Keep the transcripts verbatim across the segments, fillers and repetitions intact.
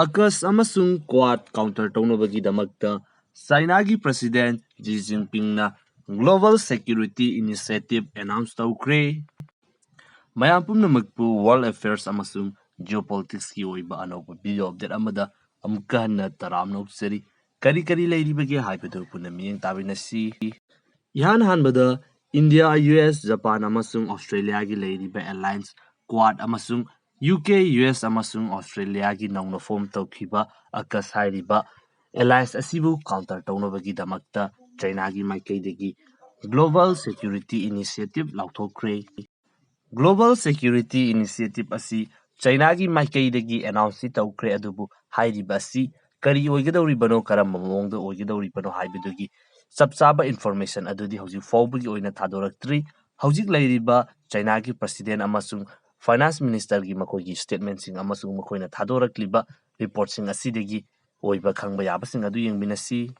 ꯑꯀꯁ ꯑꯃꯁꯨꯡ quad counter ꯇꯧꯅꯕꯒꯤꯗꯃꯛꯇ ꯆꯥꯏꯅꯥꯒꯤ President Xi Jinpingꯅ Global Security Initiative announce ꯇꯧꯈ꯭ꯔꯦ꯫ ꯃꯌꯥꯝ ꯄꯨꯝꯅꯃꯛꯄꯨ World Affairs ꯑꯃꯁꯨꯡ Geopoliticsꯀꯤ ꯑꯣꯏꯕ ꯑꯅꯧꯕ video update ꯑꯃꯗ ꯑꯃꯨꯛꯀ ꯍꯟꯅ ꯇꯔꯥꯝꯅ ꯑꯣꯛꯆꯔꯤ꯫ ꯀꯔꯤ ꯀꯔꯤ ꯂꯩꯔꯤꯕꯒꯦ ꯍꯥꯏꯕꯗꯨ ꯄꯨꯟꯅ ꯃꯤꯠꯌꯦꯡ ꯇꯥꯃꯤꯟꯅꯁꯤ꯫ ꯏꯍꯥꯟ ꯍꯥꯟꯕꯗ ꯏꯟꯗꯤꯌꯥ, ꯌꯨ ꯑꯦꯁ, ꯖꯄꯥꯟ ꯑꯃꯁꯨꯡ ꯑꯣꯁꯇ꯭ꯔꯦꯂꯤꯌꯥꯒꯤ ꯂꯩꯔꯤꯕ alliance ꯀ꯭ꯋꯥꯗ ꯑꯃꯁꯨꯡ ꯌꯨ ꯀꯦ, ꯌꯨ ꯑꯦꯁ ꯑꯃꯁꯨꯡ ꯑꯣꯁꯇ꯭ꯔꯦꯂꯤꯌꯥꯒꯤ ꯅꯧꯅ form ꯇꯧꯈꯤꯕ ꯑꯀꯁ ꯍꯥꯏꯔꯤꯕ alliance ꯑꯁꯤꯕꯨ counter ꯇꯧꯅꯕꯒꯤꯗꯃꯛꯇ ꯆꯥꯏꯅꯥꯒꯤ ꯃꯥꯏꯀꯩꯗꯒꯤ Global Security Initiative ꯂꯥꯎꯊꯣꯛꯈ꯭ꯔꯦ꯫ Global Security Initiative ꯑꯁꯤ ꯆꯥꯏꯅꯥꯒꯤ ꯃꯥꯏꯀꯩꯗꯒꯤ announce ꯇꯧꯈ꯭ꯔꯦ, ꯑꯗꯨꯕꯨ ꯍꯥꯏꯔꯤꯕ ꯑꯁꯤ ꯀꯔꯤ ꯑꯣꯏꯒꯗꯧꯔꯤꯕꯅꯣ, ꯀꯔꯝꯕ ꯃꯑꯣꯡꯗ ꯑꯣꯏꯒꯗꯧꯔꯤꯕꯅꯣ ꯍꯥꯏꯕꯗꯨꯒꯤ ꯆꯞ ꯆꯥꯕ information ꯑꯗꯨꯗꯤ ꯍꯧꯖꯤꯛ ꯐꯥꯎꯕꯒꯤ ꯑꯣꯏꯅ ꯊꯥꯗꯣꯔꯛꯇ꯭ꯔꯤ꯫ ꯍꯧꯖꯤꯛ ꯂꯩꯔꯤꯕ ꯆꯥꯏꯅꯥꯒꯤ President ꯑꯃꯁꯨꯡ Finance Ministerꯒꯤ ꯃꯈꯣꯏꯒꯤ statementꯁꯤꯡ ꯑꯃꯁꯨꯡ ꯃꯈꯣꯏꯅ ꯊꯥꯗꯣꯔꯛꯂꯤꯕ reportꯁꯤꯡ ꯑꯁꯤꯗꯒꯤ ꯑꯣꯏꯕ ꯈꯪꯕ ꯌꯥꯕꯁꯤꯡ ꯑꯗꯨ ꯌꯦꯡꯃꯤꯟꯅꯁꯤ꯫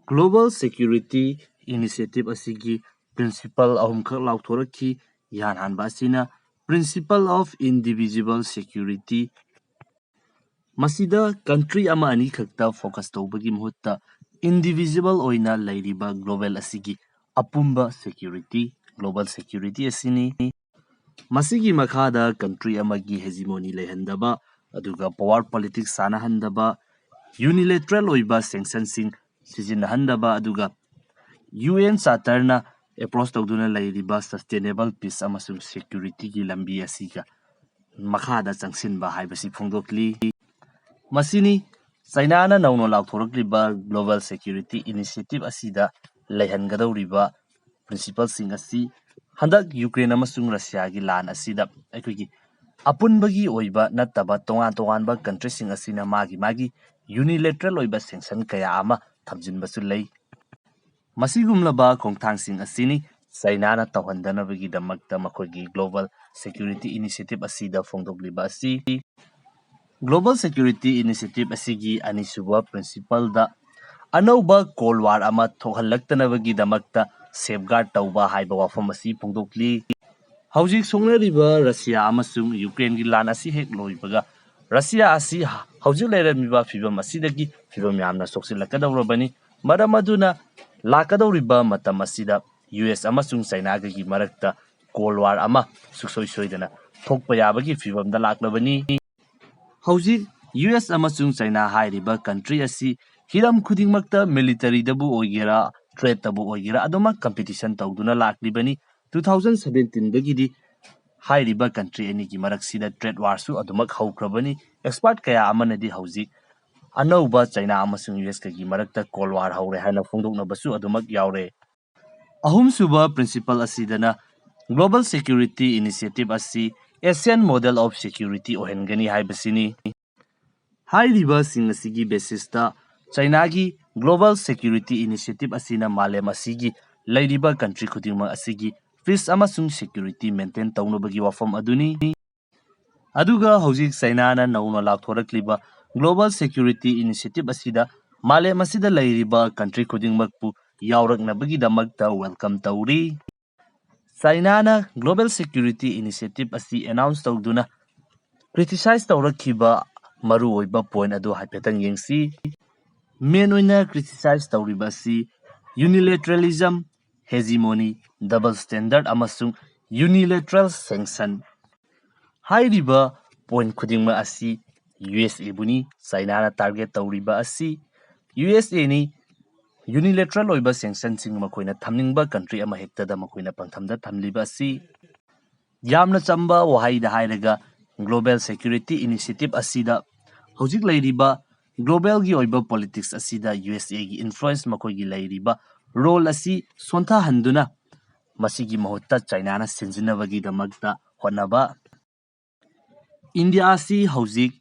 Global Security Initiative ꯑꯁꯤꯒꯤ principle ꯑꯍꯨꯝꯈꯛ ꯂꯥꯎꯊꯣꯔꯛꯈꯤ꯫ ꯏꯍꯥꯟ ꯍꯥꯟꯕ ꯑꯁꯤꯅ Principle of Indivisible Security꯫ ꯃꯁꯤꯗ country ꯑꯃ ꯑꯅꯤ ꯈꯛꯇ focus ꯇꯧꯕꯒꯤ ꯃꯍꯨꯠꯇ indivisible ꯑꯣꯏꯅ ꯂꯩꯔꯤꯕ global ꯑꯁꯤꯒꯤ ꯑꯄꯨꯝꯕ security, global security ꯑꯁꯤꯅꯤ꯫ ꯃꯁꯤꯒꯤ ꯃꯈꯥꯗ country ꯑꯃꯒꯤ hegemony ꯂꯩꯍꯟꯗꯕ, ꯑꯗꯨꯒ power politics ꯁꯥꯟꯅꯍꯟꯗꯕ, unilateral ꯑꯣꯏꯕ sanctionꯁꯤꯡ ꯁꯤꯖꯤꯟꯅꯍꯟꯗꯕ, ꯑꯗꯨꯒ U N Charterꯅ approach ꯇꯧꯗꯨꯅ ꯂꯩꯔꯤꯕ sustainable peace ꯑꯃꯁꯨꯡ securityꯒꯤ ꯂꯝꯕꯤ ꯑꯁꯤꯒ ꯃꯈꯥꯗ ꯆꯪꯁꯤꯟꯕ ꯍꯥꯏꯕꯁꯤ ꯐꯣꯡꯗꯣꯛꯂꯤ꯫ ꯃꯁꯤꯅꯤ ꯆꯥꯏꯅꯥꯅ ꯅꯧꯅ ꯂꯥꯎꯊꯣꯔꯛꯂꯤꯕ Global Security Initiative ꯑꯁꯤꯗ ꯂꯩꯍꯟꯒꯗꯧꯔꯤꯕ principleꯁꯤꯡ ꯑꯁꯤ꯫ ꯍꯟꯗꯛ ꯌꯨꯀ꯭ꯔꯦꯟ ꯑꯃꯁꯨꯡ ꯔꯁꯤꯌꯥꯒꯤ ꯂꯥꯟ ꯑꯁꯤꯗ ꯑꯩꯈꯣꯏꯒꯤ ꯑꯄꯨꯟꯕꯒꯤ ꯑꯣꯏꯕ ꯅꯠꯇꯕ ꯇꯣꯉꯥꯟ ꯇꯣꯉꯥꯟꯕ countryꯁꯤꯡ ꯑꯁꯤꯅ ꯃꯥꯒꯤ ꯃꯥꯒꯤ unilateral ꯑꯣꯏꯕ sanction ꯀꯌꯥ ꯑꯃ ꯊꯝꯖꯤꯟꯕꯁꯨ ꯂꯩ꯫ ꯃꯁꯤꯒꯨꯝꯂꯕ ꯈꯣꯡꯊꯥꯡꯁꯤꯡ ꯑꯁꯤꯅꯤ ꯆꯥꯏꯅꯥꯅ ꯇꯧꯍꯟꯗꯅꯕꯒꯤꯗꯃꯛꯇ ꯃꯈꯣꯏꯒꯤ Global Security Initiative ꯑꯁꯤꯗ ꯐꯣꯡꯗꯣꯛꯂꯤꯕ ꯑꯁꯤ꯫ Global Security Initiative ꯑꯁꯤꯒꯤ ꯑꯅꯤꯁꯨꯕ principleꯗ ꯑꯅꯧꯕ Cold War ꯑꯃ ꯊꯣꯛꯍꯜꯂꯛꯇꯅꯕꯒꯤꯗꯃꯛꯇ safeguard ꯇꯧꯕ ꯍꯥꯏꯕ ꯋꯥꯐꯝ ꯑꯁꯤ ꯐꯣꯡꯗꯣꯛꯂꯤ꯫ ꯍꯧꯖꯤꯛ ꯁꯣꯛꯅꯔꯤꯕ ꯔꯁꯤꯌꯥ ꯑꯃꯁꯨꯡ ꯌꯨꯀ꯭ꯔꯦꯟꯒꯤ ꯂꯥꯟ ꯑꯁꯤ ꯍꯦꯛ ꯂꯣꯏꯕꯒ ꯔꯁꯤꯌꯥ ꯑꯁꯤ ꯍꯧꯖꯤꯛ ꯂꯩꯔꯝꯃꯤꯕ ꯐꯤꯕꯝ ꯑꯁꯤꯗꯒꯤ ꯐꯤꯕꯝ ꯌꯥꯝꯅ ꯁꯣꯛꯆꯤꯜꯂꯛꯀꯗꯧꯔꯕꯅꯤ꯫ ꯃꯔꯝ ꯑꯗꯨꯅ ꯂꯥꯛꯀꯗꯧꯔꯤꯕ ꯃꯇꯝ ꯑꯁꯤꯗ ꯌꯨ ꯑꯦꯁ ꯑꯃꯁꯨꯡ ꯆꯥꯏꯅꯥꯒꯒꯤ ꯃꯔꯛꯇ ꯀꯣꯜ ꯋꯥꯔ ꯑꯃ ꯁꯨꯡꯁꯣꯏ ꯁꯣꯏꯗꯅ ꯊꯣꯛꯄ ꯌꯥꯕꯒꯤ ꯐꯤꯕꯝꯗ ꯂꯥꯛꯂꯕꯅꯤ꯫ ꯍꯧꯖꯤꯛ ꯌꯨ ꯑꯦꯁ ꯑꯃꯁꯨꯡ ꯆꯥꯏꯅꯥ ꯍꯥꯏꯔꯤꯕ ꯀꯟꯇ꯭ꯔꯤ ꯑꯁꯤ ꯍꯤꯔꯝ ꯈꯨꯗꯤꯡꯃꯛꯇ ꯃꯤꯂꯤꯇꯔꯤꯗꯕꯨ ꯑꯣꯏꯒꯦꯔꯥ, ꯇ꯭ꯔꯦꯗꯇꯕꯨ ꯑꯣꯏꯒꯦꯔꯥ, ꯑꯗꯨꯃꯛ ꯀꯝꯄꯤꯇꯤꯁꯟ ꯇꯧꯗꯨꯅ ꯂꯥꯛꯂꯤꯕꯅꯤ꯫ ꯇꯨ ꯊꯥꯎꯖꯟ ꯁꯕꯦꯟꯇꯤꯟꯗꯒꯤꯗꯤ ꯍꯥꯏꯔꯤꯕ ꯀꯟꯇ꯭ꯔꯤ ꯑꯅꯤꯒꯤ ꯃꯔꯛꯁꯤꯗ ꯇ꯭ꯔꯦꯗ ꯋꯥꯔꯁꯨ ꯑꯗꯨꯃꯛ ꯍꯧꯈ꯭ꯔꯕꯅꯤ꯫ ꯑꯦꯛꯁꯄꯥꯔꯠ ꯀꯌꯥ ꯑꯃꯅꯗꯤ ꯍꯧꯖꯤꯛ ꯑꯅꯧꯕ ꯆꯥꯏꯅꯥ ꯑꯃꯁꯨꯡ ꯌꯨ ꯑꯦꯁ ꯀꯒꯤ ꯃꯔꯛꯇ ꯀꯣꯜ ꯋꯥꯔ ꯍꯧꯔꯦ ꯍꯥꯏꯅ ꯐꯣꯡꯗꯣꯛꯅꯕꯁꯨ ꯑꯗꯨꯃꯛ ꯌꯥꯎꯔꯦ꯫ ꯑꯍꯨꯝꯁꯨꯕ ꯄ꯭ꯔꯤꯟꯁꯤꯄꯜ ꯑꯁꯤꯗꯅ ꯒ꯭ꯂꯣꯕꯜ ꯁꯦꯀ꯭ꯌꯨꯔꯤꯇꯤ ꯏꯅꯤꯁꯤꯌꯦꯇꯤꯚ ꯑꯁꯤ ꯑꯦꯁꯤꯌꯥꯟ ꯃꯣꯗꯦꯜ ꯑꯣꯐ ꯁꯦꯀ꯭ꯌꯨꯔꯤꯇꯤ ꯑꯣꯏꯍꯟꯒꯅꯤ ꯍꯥꯏꯕꯁꯤꯅꯤ꯫ ꯍꯥꯏꯔꯤꯕꯁꯤꯡ ꯑꯁꯤꯒꯤ ꯕꯦꯁꯤꯁꯇ ꯆꯥꯏꯅꯥꯒꯤ ꯒ꯭ꯂꯣꯕꯜ ꯁꯦꯀ꯭ꯌꯨꯔꯤꯇꯤ ꯏꯅꯤꯁꯤꯌꯦꯇꯤꯚ ꯑꯁꯤꯅ ꯃꯥꯂꯦꯝ ꯑꯁꯤꯒꯤ ꯂꯩꯔꯤꯕ ꯀꯟꯇ꯭ꯔꯤ ꯈꯨꯗꯤꯡꯃꯛ ꯑꯁꯤꯒꯤ ꯄꯤꯁ ꯑꯃꯁꯨꯡ ꯁꯦꯀ꯭ꯌꯨꯔꯤꯇꯤ ꯃꯦꯟꯇꯦꯟ ꯇꯧꯅꯕꯒꯤ ꯋꯥꯐꯝ ꯑꯗꯨꯅꯤ꯫ ꯑꯗꯨꯒ ꯍꯧꯖꯤꯛ ꯆꯥꯏꯅꯥꯅ ꯅꯧꯅ ꯂꯥꯎꯊꯣꯔꯛꯂꯤꯕ ꯒ꯭ꯂꯣꯕꯜ ꯁꯦꯀ꯭ꯌꯨꯔꯤꯇꯤ ꯏꯅꯤꯁꯤꯌꯦꯇꯤꯚ ꯑꯁꯤꯗ ꯃꯥꯂꯦꯝ ꯑꯁꯤꯗ ꯂꯩꯔꯤꯕ ꯀꯟꯇ꯭ꯔꯤ ꯈꯨꯗꯤꯡꯃꯛꯄꯨ ꯌꯥꯎꯔꯛꯅꯕꯒꯤꯗꯃꯛꯇ ꯋꯦꯜꯀꯝ ꯇꯧꯔꯤ꯫ ꯆꯥꯏꯅꯥꯅ ꯒ꯭ꯂꯣꯕꯦꯜ ꯁꯦꯀ꯭ꯌꯨꯔꯤꯇꯤ ꯏꯅꯤꯁꯤꯌꯦꯇꯤꯚ ꯑꯁꯤ ꯑꯦꯅꯥꯎꯟꯁ ꯇꯧꯗꯨꯅ ꯀ꯭ꯔꯤꯇꯤꯁꯥꯏꯖ ꯇꯧꯔꯛꯈꯤꯕ ꯃꯔꯨꯑꯣꯏꯕ ꯄꯣꯏꯟꯠ ꯑꯗꯨ ꯍꯥꯏꯐꯦꯠꯇꯪ ꯌꯦꯡꯁꯤ꯫ ꯃꯦꯟ ꯑꯣꯏꯅ ꯀ꯭ꯔꯤꯇꯤꯁꯥꯏꯖ ꯇꯧꯔꯤꯕ ꯑꯁꯤ ꯌꯨꯅꯤꯂꯦꯇꯔꯦꯂꯤꯖꯝ, ꯍꯦꯖꯤꯃꯣꯅꯤ, ꯗꯕꯜ ꯁ꯭ꯇꯦꯟꯗꯔꯗ ꯑꯃꯁꯨꯡ ꯌꯨꯅꯤꯂꯦꯇꯔꯦꯜ ꯁꯦꯡꯁꯟ꯫ ꯍꯥꯏꯔꯤꯕ ꯄꯣꯏꯟꯠ ꯈꯨꯗꯤꯡꯃꯛ ꯑꯁꯤ ꯌꯨ ꯑꯦꯁ ꯑꯦꯕꯨꯅꯤ ꯆꯥꯏꯅꯥꯅ ꯇꯥꯔꯒꯦꯠ ꯇꯧꯔꯤꯕ ꯑꯁꯤ꯫ ꯌꯨ ꯑꯦꯁ ꯑꯦꯅꯤ ꯌꯨꯅꯤꯂꯦꯇꯔꯦꯜ ꯑꯣꯏꯕ ꯁꯦꯡꯁꯟꯁꯤꯡ ꯃꯈꯣꯏꯅ ꯊꯝꯅꯤꯡꯕ ꯀꯟꯇ꯭ꯔꯤ ꯑꯃꯍꯦꯛꯇꯗ ꯃꯈꯣꯏꯅ ꯄꯪꯊꯝꯗ ꯊꯝꯂꯤꯕ ꯑꯁꯤ꯫ ꯌꯥꯝꯅ ꯆꯝꯕ ꯋꯥꯍꯩꯗ ꯍꯥꯏꯔꯒ, ꯒ꯭ꯂꯣꯕꯦꯜ ꯁꯦꯀ꯭ꯌꯨꯔꯤꯇꯤ ꯏꯅꯤꯁꯤꯌꯦꯇꯤꯚ ꯑꯁꯤꯗ ꯍꯧꯖꯤꯛ ꯂꯩꯔꯤꯕ ꯒ꯭ꯂꯣꯕꯦꯜꯒꯤ ꯑꯣꯏꯕ ꯄꯣꯂꯤꯇꯤꯛꯁ ꯑꯁꯤꯗ ꯌꯨ ꯑꯦꯁ ꯑꯦꯒꯤ ꯏꯟꯐ꯭ꯂꯨꯌꯦꯟꯁ, ꯃꯈꯣꯏꯒꯤ ꯂꯩꯔꯤꯕ ꯔꯣꯜ ꯑꯁꯤ ꯁꯣꯟꯊꯍꯟꯗꯨꯅ ꯃꯁꯤꯒꯤ ꯃꯍꯨꯠꯇ ꯆꯥꯏꯅꯥꯅ ꯁꯤꯟꯖꯤꯟꯅꯕꯒꯤꯗꯃꯛꯇ ꯍꯣꯠꯅꯕ꯫ ꯏꯟꯗꯤꯌꯥ ꯑꯁꯤ ꯍꯧꯖꯤꯛ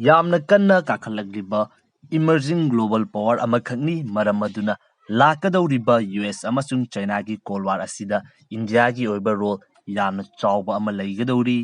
ꯌꯥꯝꯅ ꯀꯟꯅ ꯀꯥꯈꯠꯂꯛꯂꯤꯕ ꯏꯃꯔꯖꯤꯡ ꯒ꯭ꯂꯣꯕꯜ ꯄꯥꯋꯔ ꯑꯃꯈꯛꯅꯤ꯫ ꯃꯔꯝ ꯑꯗꯨꯅ ꯂꯥꯛꯀꯗꯧꯔꯤꯕ ꯌꯨ ꯑꯦꯁ ꯑꯃꯁꯨꯡ ꯆꯥꯏꯅꯥꯒꯤ ꯀꯣꯜ ꯋꯥꯔ ꯑꯁꯤꯗ ꯏꯟꯗꯤꯌꯥꯒꯤ ꯑꯣꯏꯕ ꯔꯣꯜ ꯌꯥꯝꯅ ꯆꯥꯎꯕ ꯑꯃ ꯂꯩꯒꯗꯧꯔꯤ꯫